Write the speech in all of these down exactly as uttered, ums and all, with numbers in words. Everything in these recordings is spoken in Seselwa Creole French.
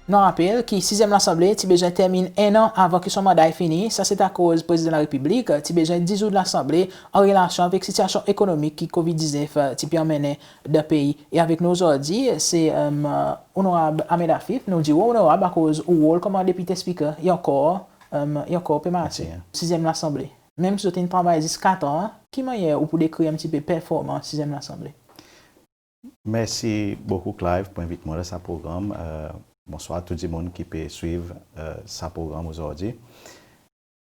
Nou rapel ki sizyenm Lasanble ti bezwen termin en an avan ki son manda i fini. Sa se akoz Prezidan Larepiblik ti bezwen dizoud Lasanble an relasyon avek sitiasyon ekonomik ki COVID diznef ti pe anmennen dan pei. E avek nou ozordi se, e, Onorab Ahmed Afif. Nou dir ou Onorab akoz ou rol konman Depite Spiker i ankor, e, i ankor pe marse. Mersi, en. Sizyenm Lasanble. Menm si zot in travay zis kat an, ki mannyer ou pou dekrir en pti pe performans sizyenm Lasanble? Mersi bokou, Clive, pour envit mwan dan sa progranm. E, bonswar tou dimoun ki pe swiv, e, sa progranm ozordi.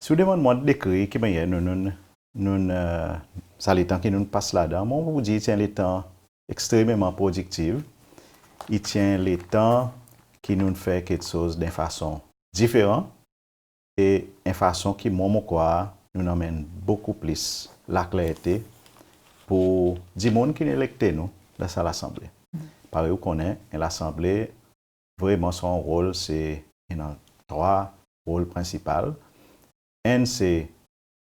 Si ou demann mwan dekrir ki mannyer nou, nou, nou, e, sa letan ki nou'n pas ladan, mwan mon pou dir ti en letan ekstrememan prodiktiv. I ti en letan ki nou'n fer keksoz dan en fason diferan e en fason ki mwan mon krwar nou'n anmenn bokou plis laklerte pour dimoun ki'n elekte nou dan sa Lasanble. Parey ou konnen, en Lasanble, vreman son rol se, i annan trwa rol prensipal. Enn se,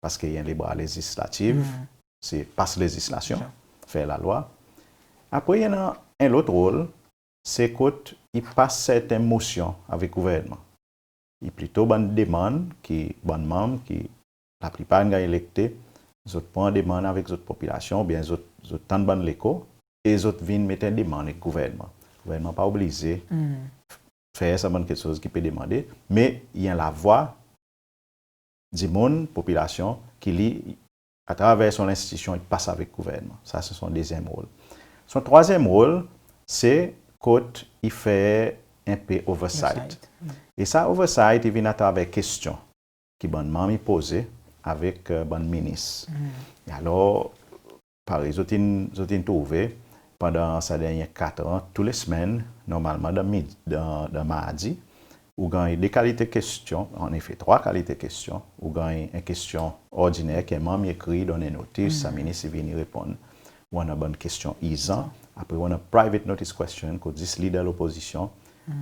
parski i annan lebra lezislatif, se pas lezislasyon, fer lalwa. Apre i annan en lot rol, se kot i pas serten mosyon avek gouvernman. I plito bann demann ki bann manm ki laplipar in ganny elekte, zot pran demann avek zot popilasyon, oubyen zot, zot tann bann leko, e zot vin met en demann ek gouvernman. Gouvernman pa oblize fer sa bann keksoz ki pe demande, me i annan lavwa dimoun, popilasyon, ki li, atraver son lenstitisyon, i pas avek gouvernman. Sa se son dezyenm rol. Son trwazyenm rol, se kot i fer en pe oversight. Oversight. E sa oversight i vin atraver kestyon ki bann manm i poze avek, e, bann minis. E alor, parey zot in, zot in trouve, pandan sa dernyen kat an, tou le semenn, normalman dan mid-, dan, dan mardi, ou ganny de kalite kestyon, anefe trwa kalite kestyon. Ou ganny en kestyon ordiner ki en manm i ekrir, donn en notis, sa minis i vini reponn. Ou annan bann kestyon irzan. Apre ou annan private notice question, kot zis lider lopozisyon,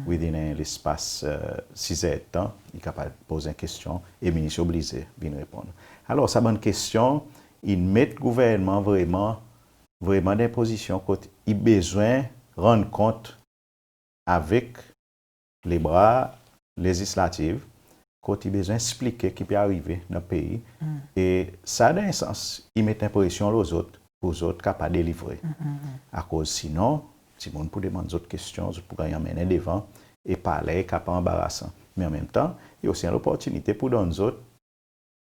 within en lespas, e, sis erdtan, i kapab poz en kestyon e minis i oblize vin reponn. Alor, sa bann kestyon in met gouvernman vreman, vreman dan en pozisyon kot i bezwen rann kont avek lebra lezislatif, kot i bezwen eksplike ki pe arive dan pei. E sa, dan en sans, i met enpresyon lo zot pour zot kapab delivre. Akoz sinon, dimoun pou demann zot kestyon, zot pou ganny anmennen devan, e parler i kapab anbarasan. Me anmenmtan, i osi en loportinite pour donn zot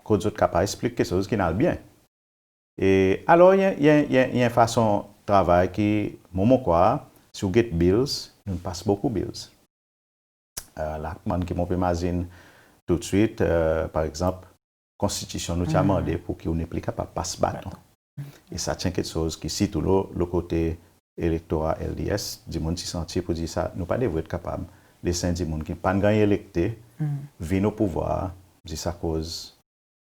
kot zot kapab eksplik keksoz ki'n al byen. E alor, i annan, i annan, i annan, i annan en fason travay ki, mwan mon krwar, si ou get bills, nou'n pas bokou bills. E, la, bann ki mon pe mazin toudswit, e, par egzanp, Konstitisyon nou ti amande pour ki ou nepli kapab pas baton. E sa ti en keksoz ki sirtou lo, lo kote elektora L D S, dimoun ti santi pour dir sa, nou pa devret kapab les en dimoun ki pa'n ganny elekte vin o pouvwar, zis akoz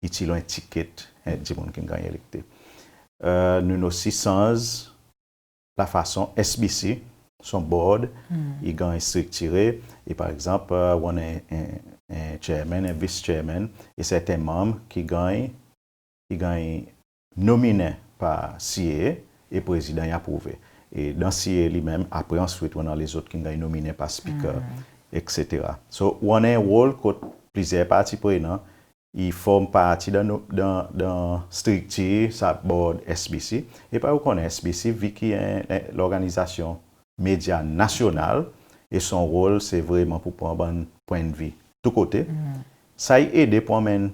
i ti lo en tiket, en dimoun ki'n ganny elekte. E, nou'n osi sanz lafason S B C, son board, i ganny striktire, e par egzanp, e, ou annan en, en, en chairman, en vice chairman, e serten manm ki ganny, ki ganny nominen par C A A e Prezidan i aprouve. E dan C A A li menm, apre answit, ou annan lezot ki'n ganny nominen par Speaker, et cetera. So, ou annan en rol kot plizyer parti prenan i form parti dan nou, dan, dan striktir sa board S B C. E parey ou konnen S B C, vi ki en, en lorganizasyon medya nasyonal, e son rol se vreman pour pran bann pwennvi tou kote. Sa i ede pour anmenn,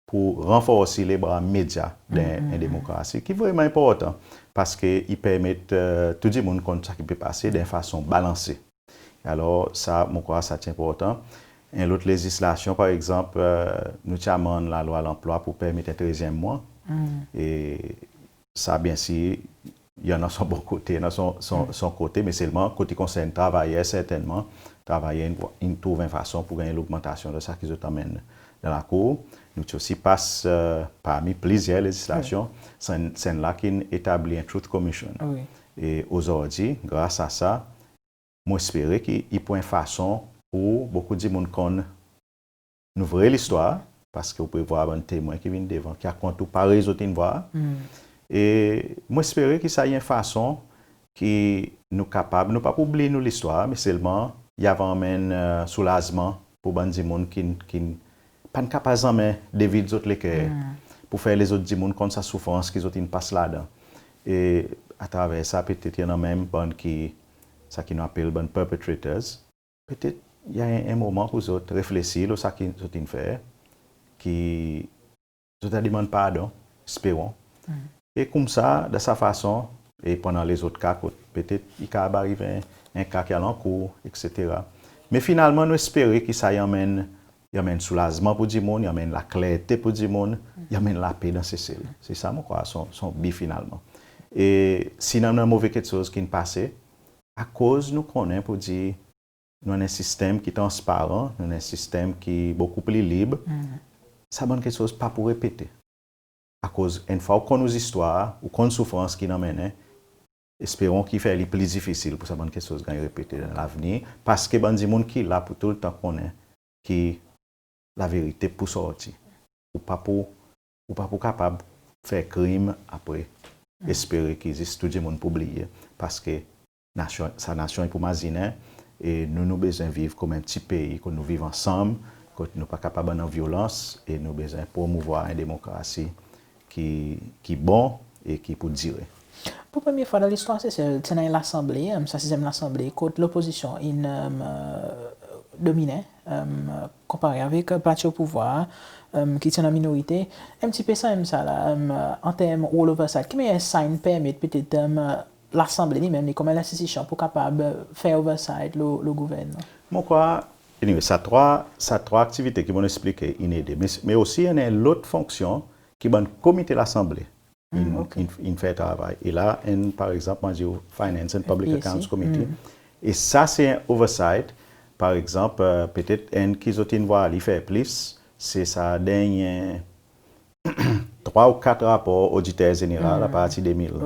pour ranforsi lebra medya dan en demokrasi, ki vreman enportan, paski i permet, e, tou dimoun konn sa ki pe pase dan en fason balanse. Alor, sa, mon krwar sa ti enportan. En lot lezislasyon, par egzanp, e, nou ti amann lalwa lanplwa pour permet en trezyenm mwan. E sa, byensir, i annan son bon kote, i annan son, son, son kote, me selman kot i konsern travayer, sertennman, travayer in, in trouv en fason pour ganny logmantasyon dan sa ki zot anmenn dan lakour. Nou ti osi pas, e, parmi plizyer lezislasyon, sa enn, sa ennla ki'n etabli en Truth Commission. E ozordi, gras a sa, mon espere ki i pou en fason pour bokou dimoun konn nou vre listwar, paski ou pe vwar bann temwen ki vin devan, ki rakont ou parey zot in vwar. E mon espere ki sa i en fason ki nou kapab, nou pa pou bliy nou listwar, me selman i ava anmenn, e, soulazman pour bann dimoun ki, ki pa'n kapab zanmen devid zot leker pour fer lezot dimoun konn sa soufrans ki zot in pas ladan. E atraver sa, petet i annan menm bann ki, sa ki nou apel bann perpetrators, petet i a en, en moman pour zot reflesir lo sa ki zot in fer, ki zot a demann pardon, esperon. E koumsa, dan sa fason, e pandan lezot ka kot petet i kapab ariv en, en ka ki al ankour, etsetera. Me finalman, nou espere ki sa i anmenn, i anmenn soulazman pour dimoun, i anmenn laklerte pour dimoun, i anmenn lape dan Sesel. Se sa mon krwar son, son bi finalman. E si i annan move keksoz ki'n pase, akoz nou konnen pour dir nou annan en sistenm ki transparan, nou annan en sistenm ki bokou pli lib, sa bann keksoz pa pou repete. Akoz enn fwa ou konn ou zistwar, ou konn soufrans ki'n anmennen, esperon ki fer li pli difisil pour sa bann keksoz ganny repete dan lavenir, paski bann dimoun ki la pou toultan konnen ki laverite pou sorti. Ou pa pou, ou pa pou kapab fer krim apre espere ki zis tou dimoun pou bliye, paski nasyon, sa nasyon i pou mazinen, e nou, nou bezwen viv konman en pti pei, kot nou viv ansanm, kot nou pa kapab annan vyolans, e nou bezwen promouvwar en demokrasi ki, ki bon e ki pou dire. Pour premye fwa dan listwar Sesel, ti annan en lasanble, em, sa sizyenm lasanble, kot lopozisyon in, em, e, dominen, em, konpare avek, e, parti o pouvwar, em, ki ti annan minorite. En pti pe sa menm sa la, em, an term rol oversight, ki mannyer sa in permet petet, em, Lasanble li menm, li konman en lenstitisyon pour kapab, e, fer oversight lo, lo gouvernman? Mon krwar, anyway, sa trwa, sa trwa aktivite ki mon'n eksplike in ede. Me, me osi, i annan en lot fonksyon ki bann komite Lasanble in, in, in fer travay. E la, enn, par egzanp, mon dir ou Finance and Public Accounts Committee. E sa se en oversight. Par egzanp, e, petet enn ki zot in vwar li fer plis, se sa dernyen trwa ou kat rapor Oditer Zeneral apartir de mil,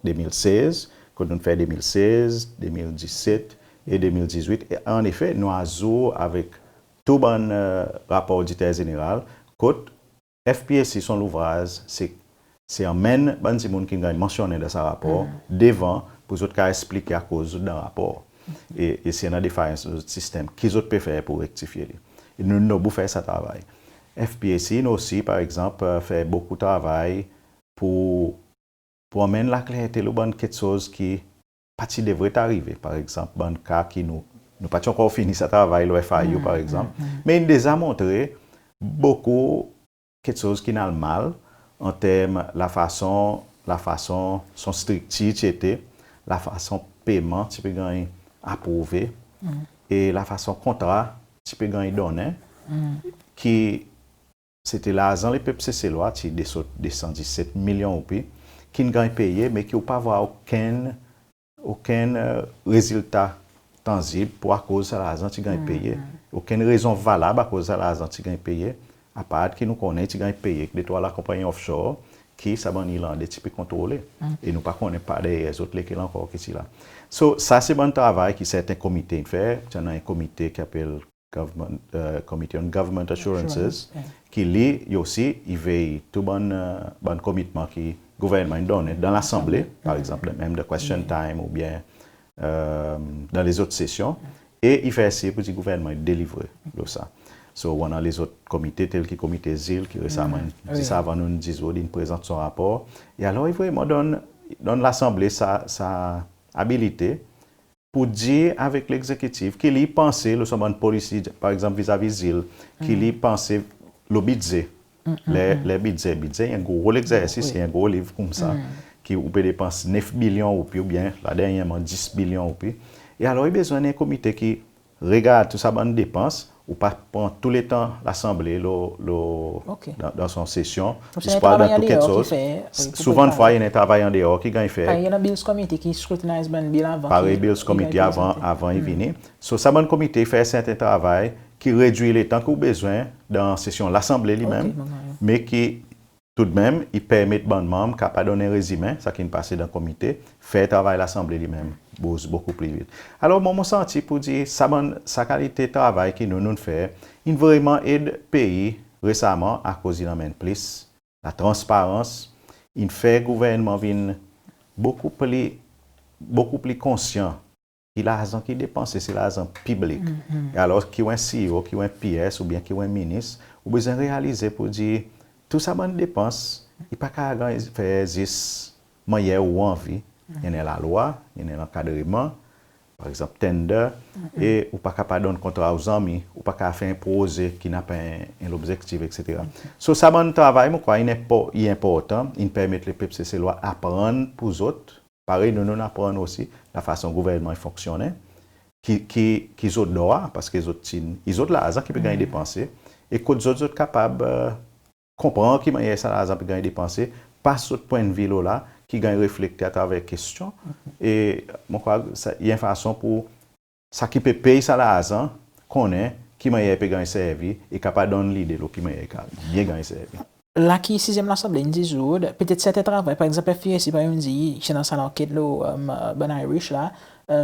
de mil sez, kot nou'n fer de mil sez, de mil diset e de mil dizwit. E annefe, nou azour avek tou bann, e, rapor Oditer Zeneral, kot FPAC son louvraz, se, se anmenn bann dimoun ki'n ganny mansyonnen dan sa rapor devan pour zot kapab eksplike akoz zot dan rapor. E, e si i annan defayans dan zot sistenm, ki zot pe fer pour rektifye li. E nou, nou pou fer sa travay. FPAC, nou osi, par egzanp, e, fer bokou travay pour, pour anmenn laklerte lo bann keksoz ki pa ti devret arive. Par egzanp, bann ka ki nou, nou pa ti ankor fini sa travay lo FIU, par egzanp. Me in deza montre bokou keksoz ki'n al mal, an term lafason, lafason son striktir ti ete, lafason peyman ti pe ganny aprouve, e lafason kontra ti pe ganny donnen, ki se ti larzan lepep Seselwa, ti de san, de san diset milyon roupi, ki'n ganny peye, me ki ou pa vwar okenn, okenn, e, rezilta tanzib pour akoz sa larzan ti ganny peye. Okenn rezon valab akoz sa larzan ti ganny peye, apard ki nou konnen ti ganny peye de trwa lakonpannyen offshore ki sa bann Irlande ti pe kontrole. E nou pa konnen par deryer zot lekel ankor ki ti la. So, sa se bann travay ki serten komite in fer. Ti annan en komite ki apel Government, e, Committee on Government Assurances, ki li, li osi, i vey tou bann, e, bann komitman ki gouvernman in donnen dan Lasanble, par egzanp, menm dan question time oubyen, e, dan lezot sesyon, e i fer sir pour dir gouvernman i delivre lo sa. So, ou annan lezot komite, tel ki Komite Zil, ki resaman, zis avan nou'n dizoud, in prezant son rapor. E alor, i vreman donn, donn Lasanble sa, sa abilite pour dir avek Legzekitif ki li i panse lo son bann polisi, par egzanp, vizavi zil, ki li i panse lo bidze. Ler, ler bidze, bidze i en gro legzersis, i en gro liv koumsa, ki ou pe depans nef bilyon roupi oubyen, la dernyerman, dis bilyon roupi. E alor, i bezwen en komite ki regard tou sa bann depans, ou pa pran tou letan Lasanble lo, lo, dan, dan son sesyon, zis pour al dan tou keksoz. Souvandfwa, i annan travay andeor ki ganny fer. Parey Bills Committee ki scrutinize bann bill avan, parey Bills Committee avan, avan i vini. So, sa bann komite i fer serten travay ki redwir letan ki ou bezwen dan sesyon Lasanble li menm, me ki toudmenm, i permet bann manm kapab donn en rezimen sa ki'n pase dan komite, fer travay Lasanble li menm bouz bokou pli vit. Alor, mwan, mon santi pour dir sa bann, sa kalite travay ki nou, nou'n fer, in vreman ed pei resaman, akoz in anmenn plis latransparans, in fer gouvernman vin bokou pli, bokou pli konsyan ki larzan ki depanse, se larzan piblik. E alor, ki ou en C E O, ki ou en P S, oubyen ki ou en minis, ou bezwen realize pour dir, tou sa bann depans, i pa kapab ganny fer zis mannyer ou anvi. I annan lalwa, i annan lankadreman, par egzanp, tender, e ou pa kapab donn kontra ou zanmi, ou pa kapab fer en proze ki napa en, en lobzektif, etsetera. So, sa bann travay, mon krwar, i enpo-, i enportan, i permet lepep Seselwa aprann pour zot, parey nou, nou'n aprann osi, lafason gouvernman i fonksyonnen, ki, ki, ki zot drwa, paske zot ti'n, i zot larzan ki pe ganny depanse, e kot zot, zot kapab, e, konpran ki mannyer sa larzan pe ganny depanse, pas zot pwennvi lo la, ki ganny reflekte atraver kestyon. E mon krwar sa, i en fason pour sa ki pe pey sa larzan konnen ki mannyer i pe ganny servi, e kapab donn lide lo ki mannyer i kapab byen ganny servi. La ki sizyenm Lasanble in dizoud, petet serten travay, par egzanp, F U S C pa in dir, i annan sa lanket lo, e, bann Irish la, e,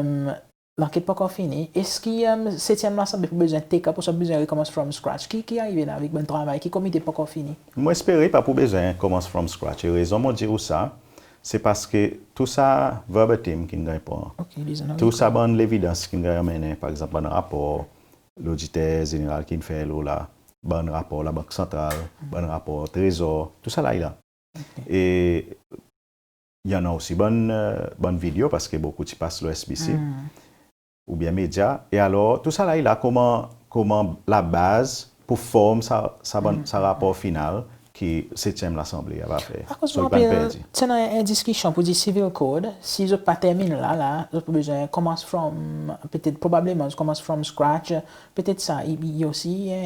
lanket pa ankor fini. Eski, e, setyenm Lasanble pou bezwen take up, ouswa bezwen rekonmans from scratch? Ki, ki arive la avek bann travay, ki komite pa ankor fini? Mon espere pa pou bezwen konmans from scratch. E rezon mon dir ou sa, se paske tou sa verbatim ki'n ganny pran, tou sa bann levidans ki'n ganny anmennen, par egzanp, bann rapor Loditer Zeneral ki'n fer lo la, bann rapor Labank Santral, bann rapor Trezor, tou sa la i la. E i annan osi bann, e, bann video, paske bokou ti pas lo S B C, oubyen medya. E alor, tou sa la i la konman, konman labaz pour form sa, sa bann, sa rapor final ki setyenm Lasanble ava fer. Akoz mon rapel, ti annan en diskisyon pour dir Civil Code, si zot pa termin la, la, zot pou bezwen konmans from, petet, probableman, konmans from scratch, petet sa, i, i osi, e,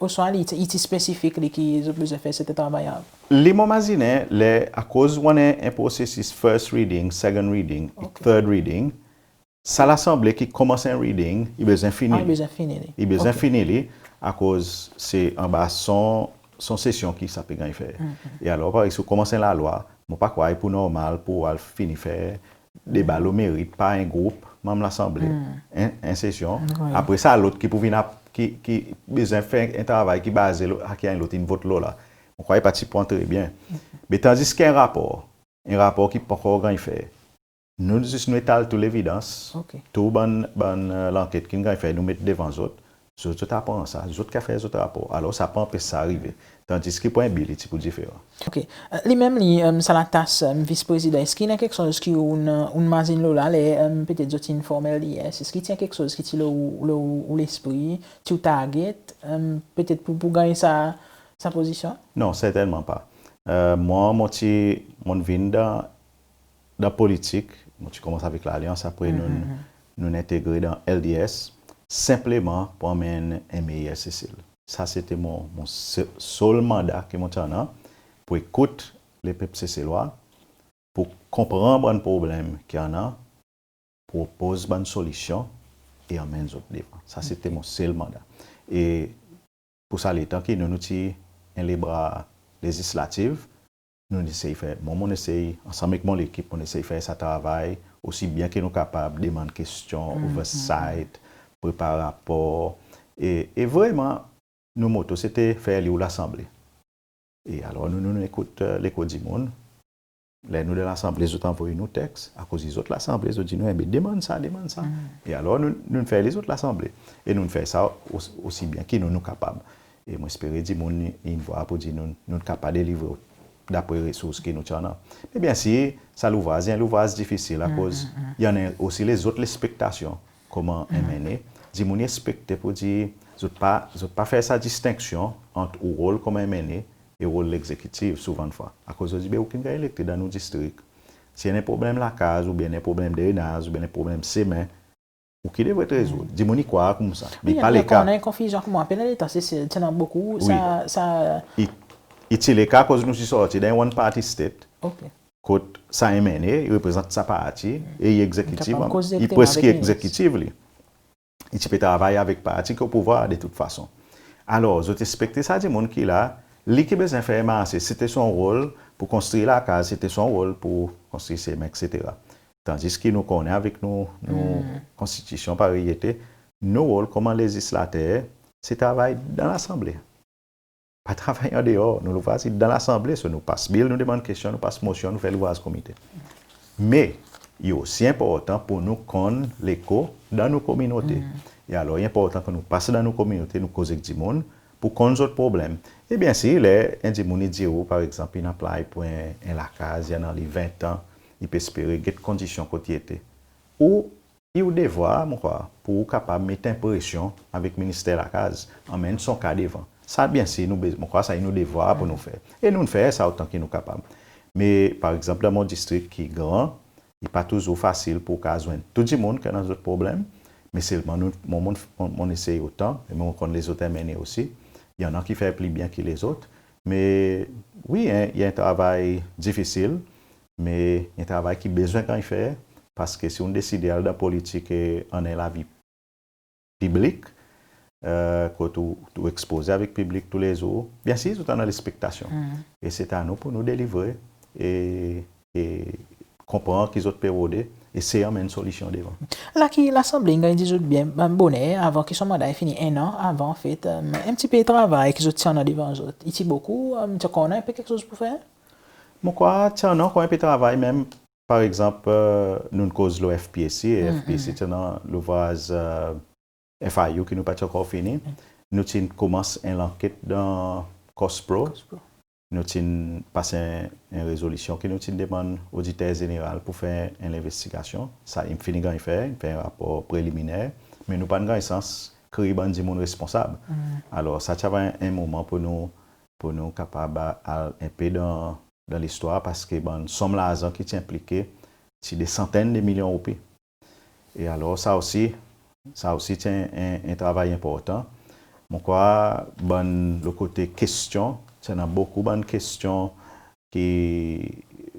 ouswa li, i ti spesifik, li ki zot bezwen fer serten travay avek? Li mon mazinen, ler, akoz ou annan en prosesis first reading, second reading, third reading, sa Lasanble ki konmans en reading, i bezwen fini li. I bezwen fini li, akoz se anba son, son sesyon ki sa pe ganny fer. E alor, parey si ou konmans en lalwa, mon pa krwar i pou normal pour ou al fini fer deba lo merit par en group manm Lasanble, en, en sesyon. Apre sa, lot ki pou vin ap-, ki, ki bezwen fer en travay ki baze lo sa ki en lot in vot lo la, mon krwar i pa ti pou antre byen. Me tandis ki en rapor, en rapor ki pa ankor ganny fer, nou zis nou etal tou levidans, tou bann, bann, e, lanket ki'n ganny fer, nou met devan zot, zot, zot apran sa, zot ki a fer zot rapor. Alor, sa pa anpes sa arive. Tandis ki pour en bil, i ti pou diferan. OK. E, li menm li, e, sa latas, e, vis prezidan, eski i annan keksoz ki ou'n, ou'n mazin lo la, ler, e, petet zot informel li, eski ti annan keksoz ki ti lo, lo, ou lespri, ti ou target, e, petet pour, pour ganny sa, sa pozisyon? Non, sertennman pa. E, mwan, mon ti, mon vin dan dan politik, mon ti konmans avek Lalyans, apre nou, nou'n entegre dan L D S, senpleman pour anmenn en meyer Sesel. Sa se ti mon, mon se-, sel manda ki mon ti annan, pour ekout lepep Seselwa, pour konpran bann problenm ki annan, propoz bann solisyon e anmenn zot devan. Sa se ti mon sel manda. E pour sa letan ki nou, nou ti en lebra lezislatif, nou'n esey fer, mwan, mon esey, ansanm ek mon lekip, mon esey fer sa travay osi byen ki nou kapab, demann kestyon, oversight, prepar rapor. E, e vreman, nou moto, se ti fer li ou Lasanble. E alor, nou, nou, nou ekout, e, leko dimoun. Ler nou dan Lasanble, zot anvoy nou teks, akoz i zot Lasanble, zot dir nou, enben, demann sa, demann sa. E alor, nou, nou'n fer li zot Lasanble. E nou'n fer sa os-, osi byen ki nou, nou kapab. E mon espere dimoun in vwar pour dir nou, nou'n kapab delivre dapre resours ki nou ti annan. Me byensir, sa louvraz, i en louvraz difisil, akoz i annan osi lezot lekspektasyon konman M N A. Dimoun i ekspekte pour dir, zot pa, zot pa fer sa distenksyon ant ou rol konman M N A e rol legzekitif souvandfwa. Akoz zot dir, be ou ki'n ganny elekte dan nou distrik, si i annan problenm lakaz, oubyen problenm drenaz, oubyen problenm semen, ou ki devret rezoud. Dimoun i krwar koumsa. Me pa leka. Wi, i annan konfizyon koumsa. Pandan letan, se, se, ti annan bokou, sa, sa... I, i ti leka akoz nou ti sorti dan one party state. OK. Kot sa M N A, i reprezant sa parti, e i egzekitiv, i preski egzekitiv li. I ti pe travay avek parti ki o pouvwar de tout fason. Alor, zot ekspekte sa dimoun ki la, li ki bezwen fer marse, se ti son rol pour konstri lakaz, se ti son rol pour konstri semen, etsetera. Tandis ki nou konnen avek nou, nou konstitisyon parey i ete, nou rol konman lezislater, se travay dan Lasanble. Pa travay andeor, nou louvraz i dan Lasanble, so nou pas bil, nou demann kestyon, nou pas mosyon, nou fer louvraz komite. Me, i osi enportan pour nou konn leko dan nou kominote. E alor, i enportan ke nou pas dan nou kominote, nou koz ek dimoun pour konn zot problenm. E byensir, ler en dimoun i dir ou, par egzanp, in apply pour en, en lakaz, i annan li ven an, i pe espere get kondisyon kot i ete. Ou i ou devwar, mon krwar, pour ou kapab met en presyon avek Minister Lakaz, anmenn son ka devan. Sa, byensir, nou bez-, mon krwar sa i nou devwar pour nou fer. E nou'n fer sa otan ki nou kapab. Me, par egzanp, dan mon distrik ki gran, i pa touzour fasil pour ou kapab zwenn tou dimoun ki annan zot problenm, me selman nou, mon, mon, mon, mon'n esey otan, e mon konn lezot MNA osi. I annan ki fer pli byen ki lezot. Me wi, en, i en travay difisil, me en travay ki bezwen ganny fer, paske si ou'n deside al dan politik e annan lavi piblik, e, kot ou, ou ekspoze avek piblik toulezour, byensir, zot annan lespektasyon. E se a nou pour nou delivre e, e konpran ki zot pe rode, e esey anmenn solisyon devan. La ki Lasanble in ganny dizoud byen, e, boner, avan ki son manda i fini, en an avan, anfet, e, en pti pe travay ki zot ti annan devan zot. I ti bokou, e, ti ankor annan en pe keksoz pour fer? Mon krwar ti annan ankor en pe travay, menm, par egzanp, e, nou'n koz lo FPAC, e FPAC ti annan louvraz, e, FIU ki nou pa ti ankor fini. Nou ti'n konmans en lanket dan COSPROH. COSPROH. Nou ti'n pas en, en rezolisyon ki nou ti'n demann Oditer Zeneral pour fer en lenvestigasyon. Sa in fini ganny fer, in fer en rapor preliminer, me nou pa'n ganny sans kree bann dimoun responsab. Alor, sa ti ava en, en moman pour nou, pour nou kapab al en pe dan, dan listwar, paske bann sonm larzan ki ti enplike, ti de santenn de milyon roupi. E alor, sa osi, sa osi ti en, en, en travay enportan. Mon krwar, bann, lo kote kestyon, ti annan bokou bann kestyon ki,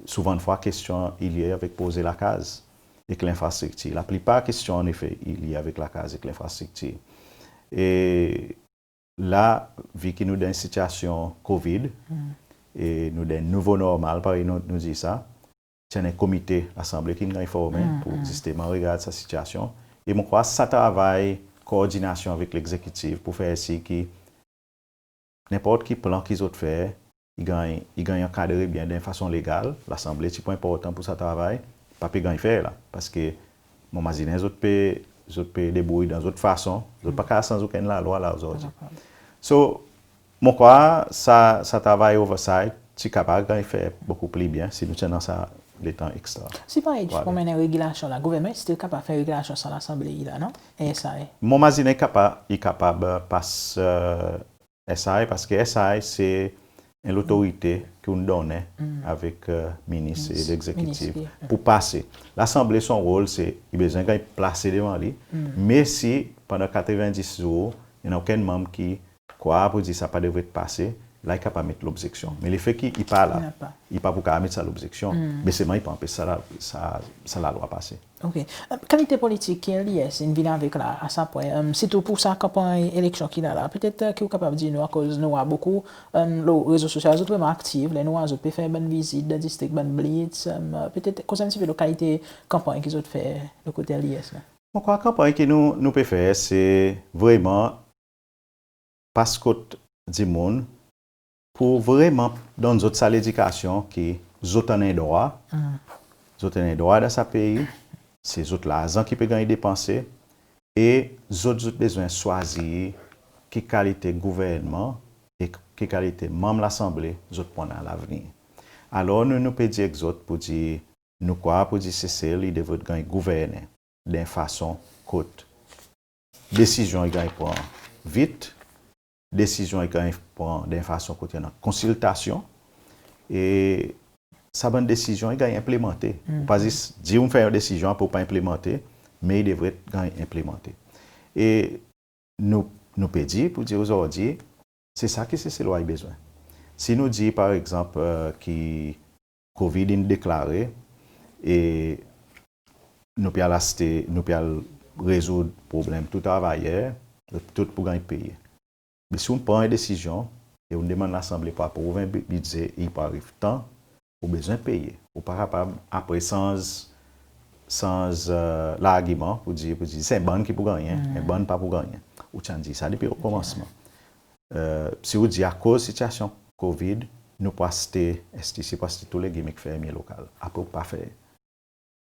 souvandfwa, kestyon i lye avek proze lakaz ek lenfrastriktir. Laplipar kestyon, annefe, i lye avek lakaz ek lenfrastriktir. E la, vi ki nou dan en sitiasyon COVID, e nou dan en nouvo normal, parey nou, nou dir sa, ti annan en komite Lasanble ki'n ganny formen pour zisteman regard sa sitiasyon. E mon krwar sa travay kordinasyon avek Legzekitif pour fer sir ki nenport ki plan ki zot fer, i ganny, i ganny ankadre byen dan en fason legal. Lasanble ti pou enportan pour sa travay, pa pe ganny fer la, paske mon mazinen zot pe, zot pe debrouy dan zot fason, zot pa kapab sanz okenn lalwa la ozordi. So, mon krwar sa, sa travay oversight ti kapab ganny fer bokou pli byen si nou ti annan sa letan ekstra. Si parey, pour anmenn regilasyon la, gouvernman i still kapab fer regilasyon san Lasanble i la, non? S I. Mon mazinen i kapab, i kapab pas, e, S I, paske S I se en lotorite ki ou'n donnen avek, e, minis e Legzekitif pour pase. Lasanble, son rol se, i bezwen ganny plase devan li. Me si pandan katrevendis zour, i annan okenn manm ki krwar pour dir sa pa devret pase, la i kapab met lobzeksyon. Me lefe ki i pa la, i pa pou kapab met sa lobzeksyon. Me selman i pa anpes sa la, sa, sa lalwa pase. OK. E, kalite politik ki LDS in vin avek la, a sa pwen, e, sirtou pour sa kanpanny eleksyon ki la la, petet, e, ki ou kapab dir nou, akoz nou war bokou, e, lo rezo sosyal, zot vreman aktiv, ler nou war zot pe fer bann vizit dan distrik, bann blitz, e, petet koz en pti pe lo kalite kanpanny ki zot fer lo kote LDS la. Mon krwar kanpanny ki nou, nou pe fer, se vreman pas kot dimoun pour vreman donn zot sa ledikasyon ki zot annan en drwa, zot annan en drwa dan sa pei, se zot larzan ki pe ganny depanse, e zot, zot bezwen swazir ki kalite gouvernman e ki kalite manm Lasanble zot pou annan a lavenir. Alor, nou, nou pe dir ek zot pour dir, nou krwar pour dir Sesel i devret ganny gouvernen dan en fason kot desizyon i ganny pran vit, desizyon i ganny pran dan en fason kot i annan konsiltasyon, e sa bann desizyon i ganny enplimante. Ou pa zis dir ou fer en desizyon, apre ou pa enplimante, me i devret ganny enplimante. E nou, nou pe dir, pour dir ozordi, se sa ki Seselwa i bezwen. Si nou dir, par egzanp, e, ki COVID in deklare, e nou pe al aste, nou pe al rezoud problenm tou travayer, tou pou ganny peye. Me si ou'n pran en desizyon, e ou'n demann Lasanble pour aprouv en bi-, bidze, e i pou ariv tan, ou bezwen peye. Ou pa kapab apre sanz, sanz, e, largiman pour dir, pour dir, se en bann ki pou gannyen, en bann pa pou gannyen. Ou ti a dir sa depi o komansman. E, si ou dir akoz sitiasyon COVID, nou pou aste, STC pou aste tou legim ek fermye lokal. Apre ou pa fer.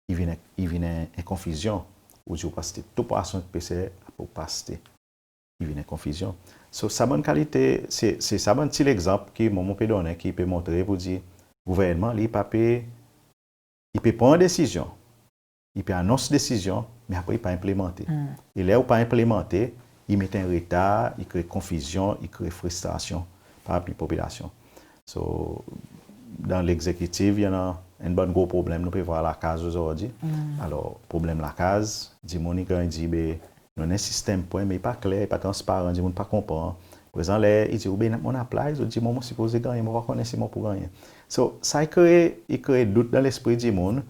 i vin, i vin en, en konfizyon. Ou dir ou pou aste tou pwason peser, apre ou pa aste. I vin en konfizyon. So, sa bann kalite, se, se sa bann ti legzanp ki mwan mon pe donnen ki pe montre pour dir gouvernman, li, i pa pe, i pe pran desizyon, i pe anons desizyon, me apre i pa enplimante. E ler ou pa enplimante, i met en retar, i kre konfizyon, i kre fristrasyon parmi popilasyon. So, dan legzekitif, i annan en bann gro problenm nou pe vwar lakaz ozordi. Alor, problenm lakaz, dimoun i ganny dir, be, nou annan en sistenm pwen, me i pa kler, i pa transparan, dimoun pa konpran. Prezan ler i dir ou, be, mon apply, zot dir mwan mon sipoze gannyen, mon pa konnen si mon pou gannyen. So, sa i kre, i kre dout dan lespri dimoun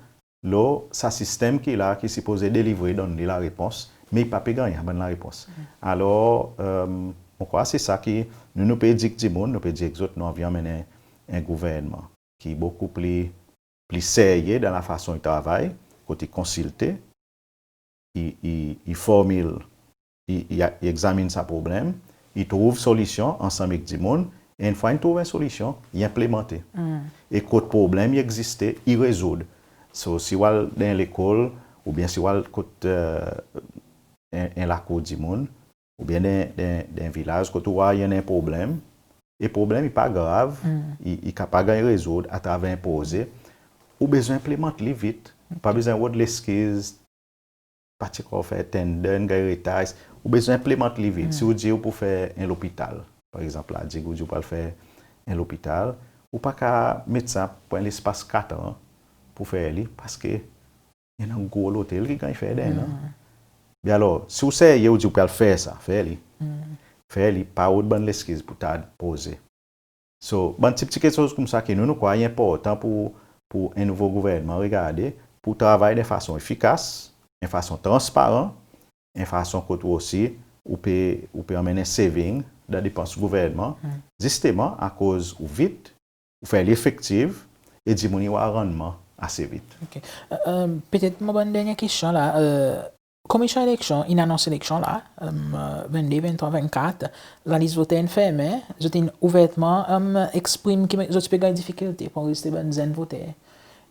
lo sa sistenm ki la, ki sipoze delivre, donn li larepons, me i pa pe ganny sa bann larepons. Alor, mon krwar se sa ki nou, nou pe dir ek dimoun, nou pe dir ek zot, nou anvi anmennen en gouvernman ki bokou pli, pli serye dan lafason i travay, kot i konsilte, i, i, i formil, i, i, i egzamin sa problenm, i trouv solisyon ansanm ek dimoun, e enn fwa in trouv en solisyon, i enplimante. E kot problenm i egziste, i rezoud. So, si ou al dan en lekol, oubyen si ou al kot, e, en, en lakour dimoun, oubyen dan, dan, dan en vilaz, kot ou war i annan en problenm, e problenm i pa grav, i, i kapab ganny rezoud atraver en proze, ou bezwen enplimant li vit. Pa bezwen rod leskiz, pa ti ankor fer tender, ganny retar. Ou bezwen enplimant li vit. Si ou dir ou pou fer en lopital, par egzanp, La Digue, ou dir ou pou al fer en lopital, ou pa kapab met sa pour en lespas kat an pour fer li, paski i annan gro lotel ki ganny fer dan en an. Be alor, si ou serye, ou dir ou pou al fer sa, fer li. Fer li, pa rod bann leskiz pour tard proze. So, bann ti, ti keksoz koumsa ki nou, nou krwar i enportan pour, pour en nouvo gouvernman regarde, pour travay dan en fason efikas, en fason transparan, en fason kot ou osi, ou pe, ou pe anmenn en saving dan depans gouvernman, zisteman akoz ou vit, ou fer li efektiv, e dimoun i war rannman ase vit. OK. E, e, petet mon bann dernyen kestyon la, e, Komisyon Eleksyon in anons eleksyon la, e, vennde, venntrwa, vennkat, lalis voter in fermen, zot in ouvertman, e, eksprim ki zot pe ganny difikilte pour anrezistre bann zenn voter.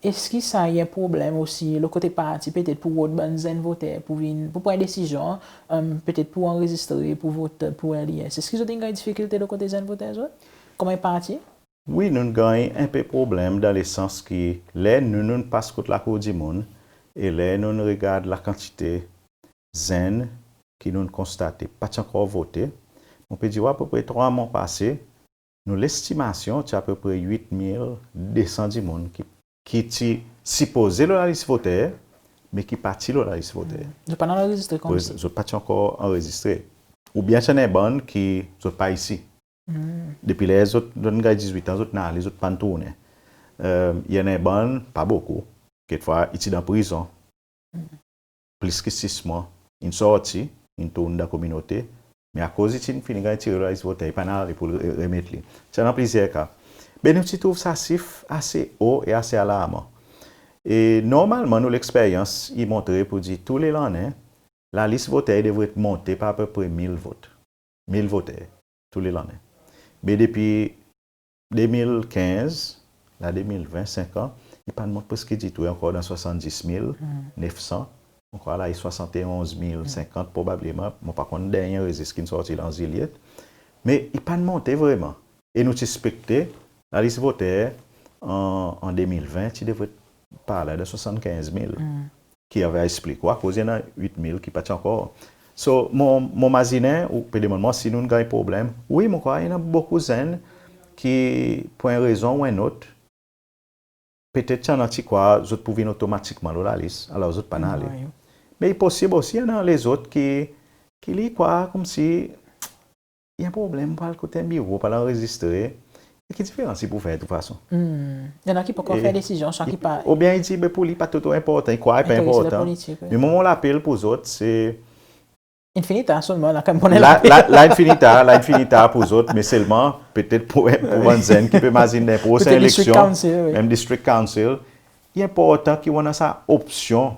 Eski sa i en problenm osi lo kote parti, petet pour rod bann zenn voter pour vin, pour pran desizyon, e, petet pour anrezistre, pour vot pour L D S? Eski zot in ganny difikilte lo kote zenn voter zot, konman en parti? Wi, nou'n ganny en pe problenm dan lesans ki ler nou, nou'n pas kot lakour dimoun, e ler nou'n regard lakantite zenn ki nou'n konstate pa ti ankor vote, mon pe dir ou apepre trwa mwan pase, nou lestimasyon ti apepre wit mil de san dimoun ki, ki ti sipoze lo lalis voter, me ki pa ti lo lalis voter. Zot pa ti anrezistre konmsi. Zot pa ti ankor anrezistre. Oubyen ti annan bann ki zot pa isi. Depi ler zot, zot in ganny dizwit an, zot in ale, zot pa'n tournen. E, i annan bann, pa bokou, kekfwa i ti dan prizon plis ki sis mwan, in sorti, in tourn dan kominote, me akoz i ti'n fini ganny tire lo lalis voter, i pa'n ale pour re-, remet li. Ti annan plizyer ka. Be nou ti trouv sa sif ase o e ase alarman. E normalman, nou leksperyans i montre pour dir tou le lannen, lalis voter i devret monte par apepre mil vot. Mil voter, tou le lannen. Me depi de mil kenz, la de mil ven, senk an, i pa'n mont preski ditou, i ankor dan swasanndis mil nef san, ankor la i swasannonz mil senkant probableman, mon pa konn dernyen rezis ki'n sorti la an Zilyet, me i pa'n monte vreman. E nou ti ekspekte, lalis voter an, an de mil ven, ti devret par la dan swasannkenz mil. Ki ava eksplik ou akoz i annan wit mil ki pa ti ankor. So, mon, mon mazinen, ou pe demann mwan si nou'n ganny problenm. Wi, mon krwar i annan bokou zenn ki, pour en rezon ou en lot, petet ti annan ti krwar zot pou vin otomatikman lo lalis, alor zot pa'n ale. Me i posib osi i annan lezot ki, ki li krwar konmsi i annan problenm, pou al kot en biro, pou al anrezistre. E ki diferans i pou fer tou fason? I annan ki pa ankor fer desizyon, sa ki pa... Oubyen i dir, be pour li pa tro, tro enportan, i krwar i pa enportan. Me mon, mon lapel pour zot, se... In fini tar selman, la, kan mon... La, la, la in fini tar, la in fini tar pour zot, me selman, petet pour, pour bann zenn ki pe mazinen dan prosen eleksyon, menm district council, i enportan ki ou annan sa opsyon.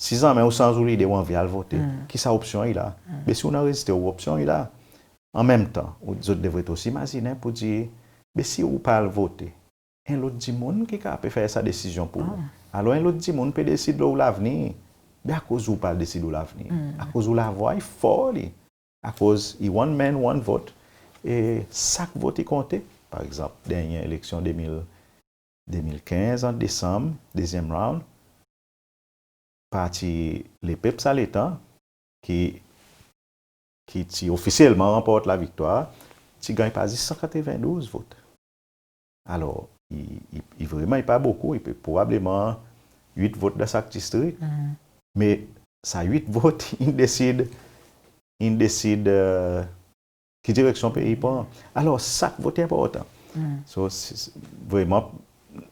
Si zanmen ou sanz ou lide, ou anvi al vote, ki sa opsyon i la. Be si ou'n anrezistre, ou opsyon i la. An menm tan, ou, zot devret osi mazinen pour dir, be si ou pa al vote, en lot dimoun ki kapab pe fer sa desizyon pour ou. Alor en lot dimoun pe desid lo ou lavenir. Be akoz ou pa desid ou lavenir? Akoz ou lavwa i for li. Akoz i one man, one vote. E sak vot i konte. Par egzanp, dernyen eleksyon de mil, de mil kenz, an Desanm, dezyenm round, Parti Lepep sa letan, ki, ki ti ofisyelman ranport laviktwar, ti ganny par zis san katrevendouz vot. Alor, i, i, i vreman i pa bokou, i pe probableman wit vot dan sak distrik. Me sa wit vot, in desid, in desid, e, ki direksyon pei i pran. Alor, sak vot i enportan. So, si, si, vreman,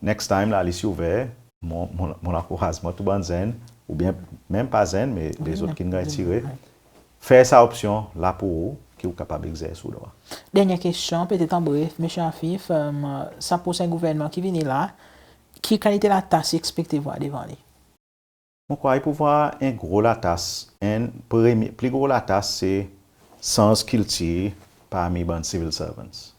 next time, lalis i ouver, mon, mon, mon lankourazman tou bann zenn, oubyen menm pa zenn, me lezot ki'n ganny tire, fer sa opsyon la pour ou, ki ou kapab egzers ou drwa. Dernyen kestyon, petet an bref, Msye Afif, e, sa prosen gouvernman ki vini la, ki kalite latas i ekspekte vwar devan li? Mon krwar i pou vwar en gro latas, en premye, pli gro latas se sanz kiltir parmi bann civil servants.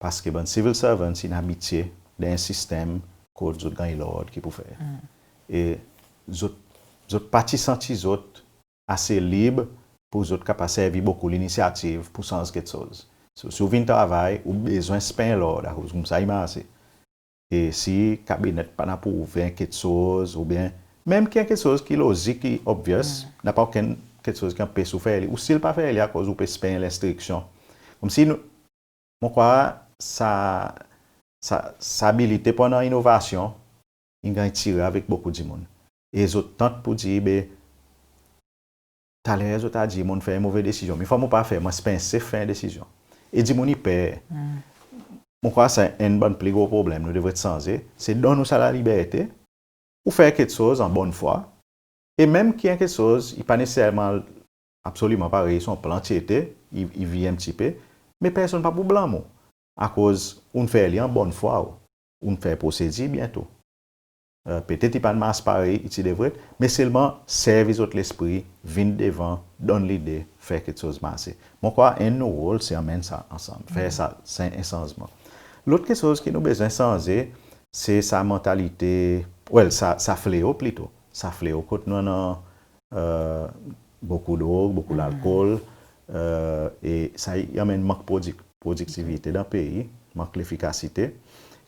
Paske bann civil servants in abitye dan en sistenm kot zot ganny lord ki pou fer. E zot, zot pa ti santi zot ase lib pour zot kapab servi bokou linisyativ pour sanz keksoz. So, si ou vin travay, ou bezwen spen lord, akoz koumsa i marse. E si kabinet pa'n aprouve en keksoz, oubyen menm ki en keksoz ki lozik, ki obvious, napa okenn keksoz ki anpes ou fer li, ou stil pa fer li akoz ou pe spen lenstriksyon. Koumsi nou, mon krwar sa, sa, sa abilite pour annan inovasyon, in ganny tire avek bokou dimoun. E zot tant pour dir, be, taler zot a dir, mon'n fer en move desizyon. Me fwa mon pa fer, mon esper en sef fer en desizyon. E dimoun i per. Mon krwar sa enn bann pli gro problenm nou devret sanze, se donn ou sa laliberte, ou fer keksoz an bonnfwa, e menm ki en keksoz, i pa neseserman absoliman parey son plan ti ete, i, i vir en pti pe, me personn pa pou blanm ou, akoz ou'n fer li an bonnfwa, ou, ou'n fer prosedir byen tou. E, petet i pa'n mars parey i ti devret, me selman servi zot lespri, vin devan, donn lide, fer keksoz marse. Mon krwar enn nou rol se anmenn sa ansanm, fer sa, se en sanzman. Lot keksoz ki nou bezwen sanze, se sa mantalite, well, sa, sa fleo plito, sa fleo kot nou annan, e, bokou drog, bokou lalkol, e, e sa i anmenn mank prodik-, prodiktivite dan pei, mank lefikasite,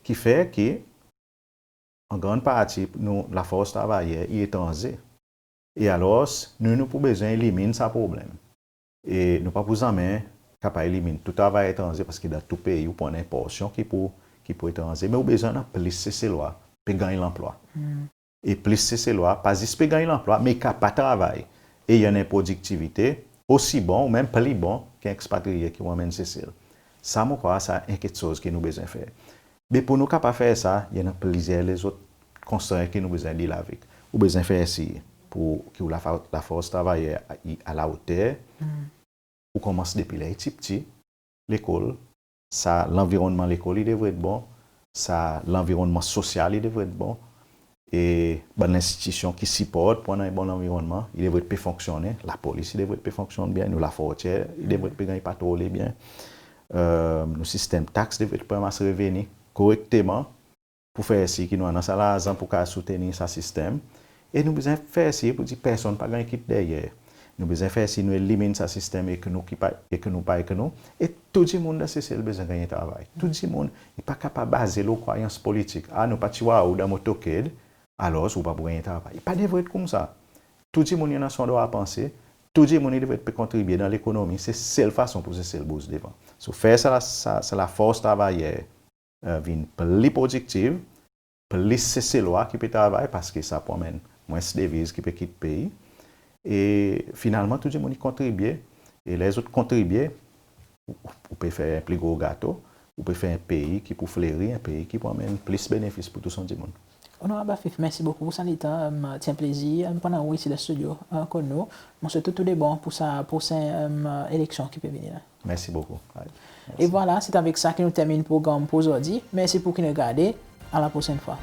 ki fer ki an grann parti nou lafors travayer i etranze. E alors, nou, nou pou bezwen elimin sa problenm. E nou pa pou zanmen kapab elimin tou travayer etranze, paske dan tou pei ou pou annan en porsyon ki pou, ki pou etranze, me ou bezwen annan plis Seselwa pe ganny lanplwa. E plis Seselwa pa zis pe ganny lanplwa, me i kapab travay. E i annan en prodiktivite osi bon ou menm pli bon ki en ekspatriye ki ou anmenn Sesel. Sa mon krwar sa en keksoz ki nou bezwen fer. Me pour nou kapab fer sa, i annan plizyer lezot konstrent ki nou bezwen deal avek. Ou bezwen fer sir pour ki ou lafa-, lafors travayer i alaoter. Ou konmans depi ler i ti pti, lekol, sa lanvironnman lekol i devret bon, sa lanvironnman sosyal i devret bon, e bann lenstitisyon ki siport pour annan en bon lanvironnman, i devret pe fonksyonnen, lapolis i devret pe fonksyonn byen, nou lafortyer i devret pe ganny patrole byen, e, nou sistenm taks devret pran mas reveni korekteman pour fer sir ki nou annan sa larzan pour kapab soutenir sa sistenm. E nou bezwen fer sir pour dir personn pa ganny kit deryer. Nou bezwen fer sir nou elimin sa sistenm ek nou ki pa, ek nou pa ek nou. E tou dimoun dan Sesel bezwen ganny travay. Tou dimoun, i pa kapab baze lo krwayans politik. A, nou pa ti war ou dan motorcade, alors ou pa pou ganny travay. I pa devret koumsa. Tou dimoun i annan son drwa panse, tou dimoun i devret pe kontribye dan lekonomi, se sel fason pour Sesel bouz devan. So, fer sa la, sa, sa lafors travayer, e, vin pli prodiktiv, plis Seselwa ki pe travay, paske sa pou anmenn mwens deviz ki pe kit pei. E finalman, tou dimoun i kontribye. E ler zot kontribye, ou, ou pe fer en pli gro gato, ou pe fer en pei ki pou fleri, en pei ki pou anmenn plis benefis pour tou son dimoun. Onorab Afif, mersi bokou pour sa letan, e, ti en plezir, e, pran ou isi dan stidyo, e, kot nou. Mon swet ou tou de bon pour sa, pour sa, e, eleksyon ki pe vini la. Mersi bokou. Mersi. E vwala, se avek sa ki nou termin progranm pour ozordi. Mersi pour ki nou'n gade. A la prosenn fwa.